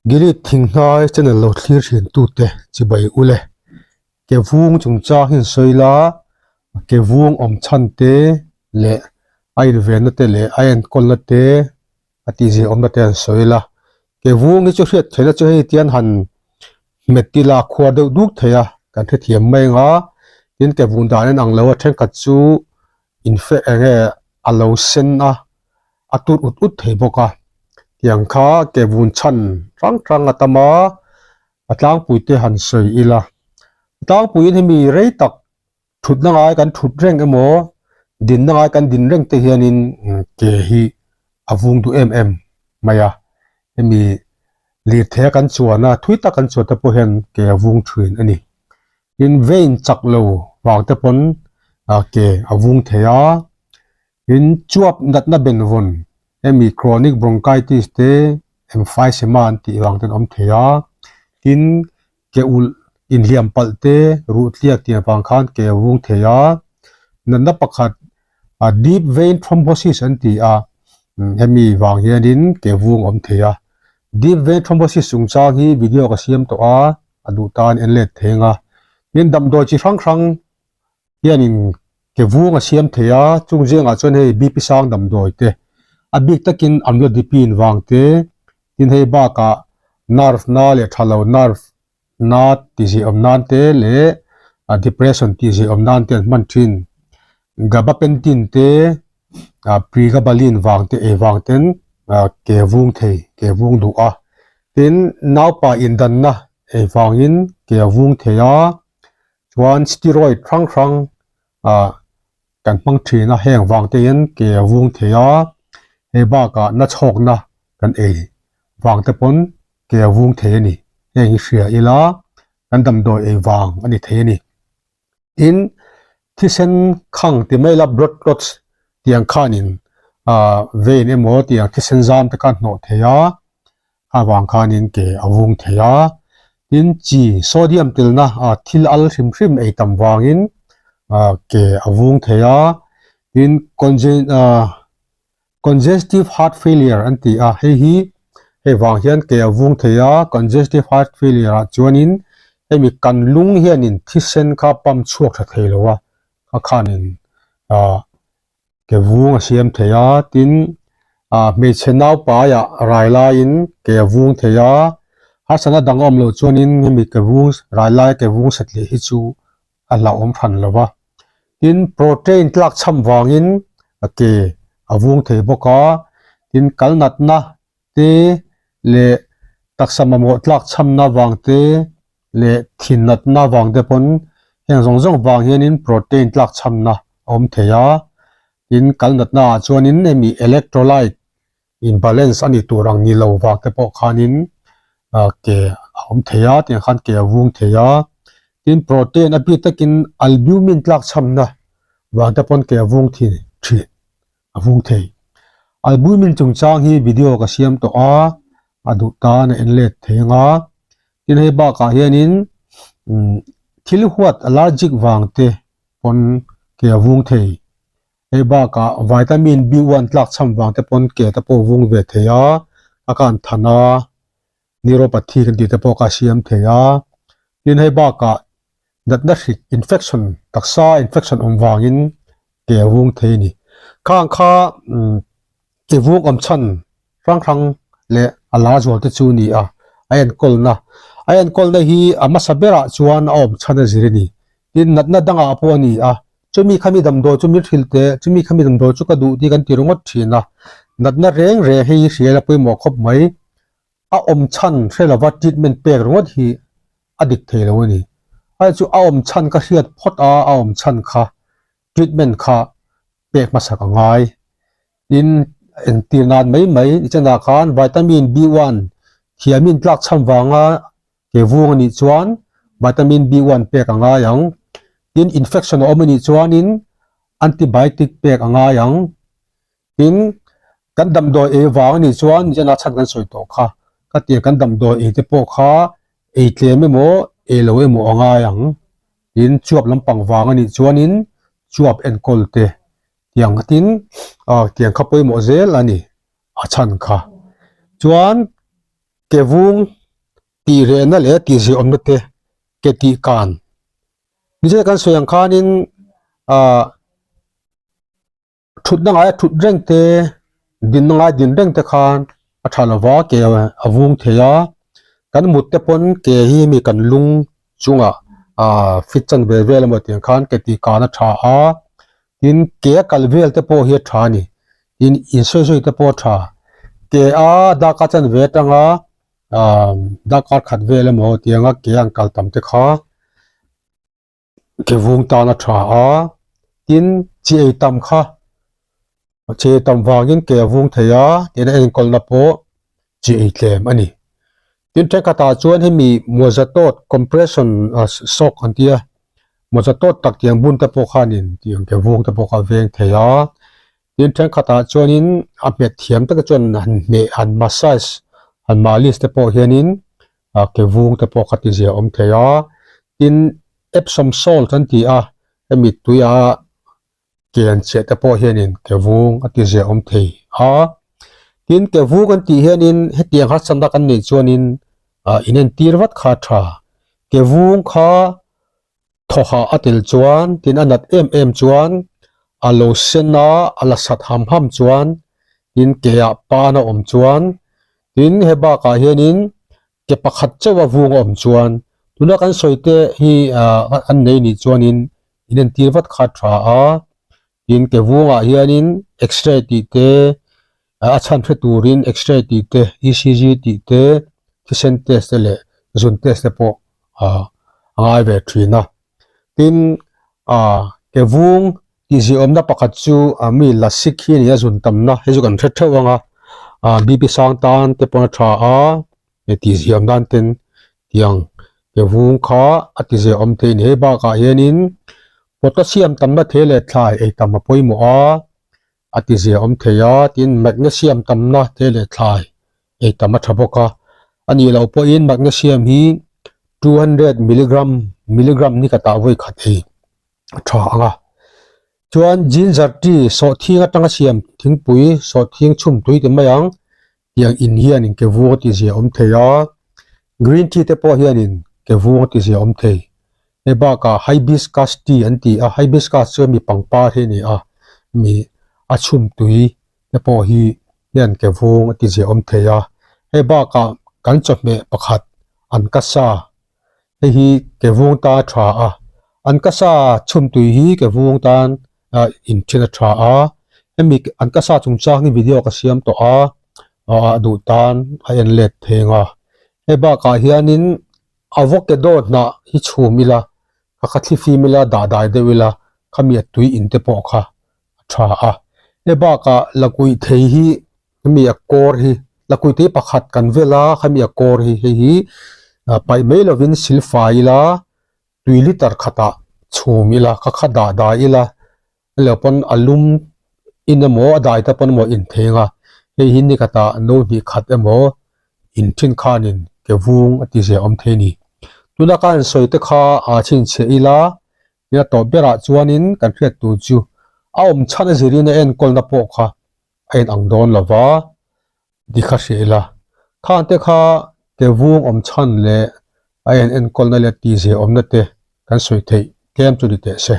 Gilead thinghnai channel lo thlir thin tute chibai ule ke vung chungchang hi an sawi la, ke vung awm chhan te leh a invenna te leh a enkawlna te a tihzia awmna te an sawi la. Ke vung hi chu hriat theihna chu hei tian han hmet ila a khuar deuh duk thei a, kan hrethiam mai ang a, tin ke vung dan in ang lo a thenkhat chu infe eng nge a lo sen a. a tut ut ut thei bawk a tiang kha ke vun chhan hrang hrang a tam a a tlangpui te han sawi ila a tlangpuiin hemi rei tak thutna ngai kan thut reng emaw dinna ngai kan din reng te hianin ke hi a vung duh em em mai a hemi lirthei a kan chuan a thui tak kan chuan te pawh hian ke a vung thin a ni tin vein chak lo vang te pawn ke a vung thei a. Tin, chuap natna benvawn, hemi chronic bronchitis te emphysema an tih vang ten awm thei a. Tin, ke ulh inhliam palh te, ruh tliak tih avang khan ke a vung thei a. Natna pakhat deep vein thrombosis an ti a, hemi vang hianin ke vung awm thei a. Deep vein thrombosis chungchang hi video ka siam tawh a, a duh tan en let thei ang a. Tin, damdawi chi hrang hrang hianin ke vung a siam thei a, chung zingah chuan hei BP sang damdawi te, a bik takin amlodipine vang te, tin hei bakah nerve na leh tha lo nerve na tih zeh awm nan te leh depression tih zeh awm nan te an hman thin. Gabapentin te pregabalin vang te ei vang ten ke vung thei ke vung duh a, tin naupa indanna ei vangin ke a vung thei a. Chuan steroid hrang hrang ah kan hmang thin a, heng vang te hian ke a vung thei a, hei bakah na chhawkna kan ei vang te pawn ke a vung thei a ni. Heng hi hria ila kan damdawi ei vang a ni thei a ni. Tin, thisen khang ti mai ila blood clots tiang khanin ah vein emaw tiang thisen zam te kha hnawh thei a, a vang khanin ke a vung thei a, tin chi sodium telna ah thil al hrim hrim ei tam vangin ah ke a vung thei a, tin ah congestive heart failure an ti a, hei hi hei vang hian ke a vung thei a, congestive heart failure ah chuanin hemi kan lung hianin thisen kha pump chhuak tha thei lo a, kha khanin ah. Ke vung a siam thei a, tin ah hmeichhe naupaiah rai laiin ke a vung thei a, harsatna dang a awm loh chuanin hemi ke vung rai lai ke vung sat leh hi chu a hlauhawm hran lo va. Tin protein tlak chham vangin a ke a vung thei bawk a, tin kal natna te leh taksa mamawh tlak chhamna vang te leh thin natna vang te pawn heng zawng zawng vang hianin protein tlak chhamna a awm thei a, tin kal natna ah chuanin hemi electrolyte imbalance a ni tur ang ni lo vang te pawh khanin ah ke a awm thei a tiang khan ke a vung thei a, tin protein a bik takin albumin tlak chhamna vang te pawn ke a vung thin thin. a vung thei. Albumin chungchang hi video ka siam tawh a, a duh tan a en let thei ang a. Tin hei bakah hianin thil huat allergic vang te pawn ke a vung thei. Hei bakah vitamin B1 tlak chham vang te pawn ke te pawh a vung ve thei a, a kan than a, neuropathy kan tih te pawh kha a siam thei a. Tin hei bakah natna hrik infection taksa infection awm vangin ke a vung thei a ni. Khang kha ke vung awm chhan hrang hrang leh a la zual te chu a ni a, a enkawlna a enkawlna hi a hmasa berah chuan a awm chhan a zir a ni. Tin natna dangah pawh a ni a, chumi khami damdawi chu min hrilh teh, chumi khami damdawi chu ka duh tih kan ti ringawt thin a, natna reng reng hei hi hrial a pawimawh khawp mai. A awm chhan hre lova treatment pek ringawt hi a dik thei lo a ni. Hei chu a awm chhan ka hriat phawt a, a awm chhan kha treatment kha pek hmasak a ngai. Tin, engtir nan mai mai nichanah khan vitamin B1 thiamin tlak chhan vanga ke vung a nih chuan vitamin B1 pek a ngai ang. Tin, infection a awm a nih chuanin antibiotic pek a ngai ang. Tin, kan damdawi ei vang a nih chuan Jana chhan kan sawi tawh kha, ka tia kan damdawi ei te pawh kha ei tlem emaw ei lo emaw a ngai ang. Tin, chuap lampang vang a nih chuanin chuap enkawl te tiang tin tiang kha pawimawh zel a ni a chhan kha. Chuan. Ke vung tih rehna leh tih ziahawmna te ke tih kan. Nichina kan sawi ang khanin ah thutna ngaia thut reng te dinna ngai din reng te khan a tha lova ke a vung thei a kan mut te pawn ke hi mi kan lung chungah ah fit chan ve vel emaw tiang khan ke tih kan a tha a tin ke a kal vel te pawh hi a tha a ni tin insawi sawi te pawh a tha ke a darkar chan ve atanga ah darkar khat vel emaw tianga ke an kal tam te kha. Ke vung tan a tha a, tin chi ei tam kha chi ei tam vangin ke a vung thei a tin a enkawlna pawh chi ei tlem a ni. Tin thenkhatah chuan hemi mawza tawt compression sock an tia mawza tawt tak tiang bun te pawh khanin tiang ke vung te pawh kha a veng thei a, tin thenkhatah chuanin a hmet thiam taka chuan han hmeh han massage han malis te pawh hianin a ke vung te pawh kha ti zia awm thei a tin epsom salt an ti a hemi tuia ke an chiah te pawh hianin ke vung a ti zia awm thei a tin ke vung an tih hianin hetiang harsatna kan neih chuanin ah inentir vat kha a tha ke vung kha thawhah a tel chuan tin a nat em em chuan a lo sen a a la sat ham ham chuan tin ke ah pan a awm chuan Tin, he bakah hianin ke pakhat chauh a vung a awm chuan tuna kan sawi te hi an nei nih chuanin in entir vat kha a tha a. Tin, ke vungah hianin x-ray tih te, a chhan hre turin x-ray tih te, ECG tih te, thisen test te leh zun test te pawh a ngai ve thin a. Tin, ke vung Tih ziahawmna pakhat chu mi lasik hi a ni a, zun tamna hei chu kan hre theuh ang a, BP sang tan te pawn a tha a, hei tih ziahawm nan ten tiang ke vung kha a ti ziahawm thei a ni. Hei bakah hianin potassium tamna thei leh thlai ei tam a pawimawh a, a ti ziahawm thei a, tin magnesium tamna thei leh thlai ei tam a tha bawk a, a nih loh pawhin magnesium hi 200 milligram milligram ni ka tah vawi khat ei a tha ang a chuan ginger tea sawhthing atanga siam thingpui sawhthing chhum tui ti mai ang tiang in hianin ke vung a tih zia awm thei a green tea te pawh hianin ke vung a tih zia awm thei hei bakah hibiscus tea an ti a hibiscus chu mi pangpar hi a ni a mi a chhum tui te pawh hi hian ke vung a ti zia awm thei a hei bakah kan chawhmeh pakhat an ka sa Hei hi ke vung ta a tha a, an kasa chhun tui hi ke vung tan ah inthen a tha a, hemi an kasa chungchang hi video ka siam tawh a, ah duh tan a en let theng a, hei bakah hianin avocado hnah hi chhum ila ka kha thli fim ila dah dai deuh ila khami a tui in te pawh kha a tha a, hei bakah lakuih thei hi hemi a kawr hi lakuite pakhat kan vel a khami a kawr hi hei hi paih mai lovin silfai ila tui liter khatah chhum ila kha kha dah dah ila helo pawn a lum in emaw a dai te pawn emaw in theng a hei hi ni khatah no hnih khat emaw in thin khanin ke vung a ti zia awm thei a ni tuna ka han sawi te kha aa chhinchhiah ila nia tawp berah chuanin kan hriat tur chu a awm chhan a zirin a enkawlna pawh kha a in ang dawn lo va, ti kha hria ila. Khang te kha ke vung awm chhan leh a en enkawlna leh tihzia awmna te kan sawi theih tlem chu ni teh se.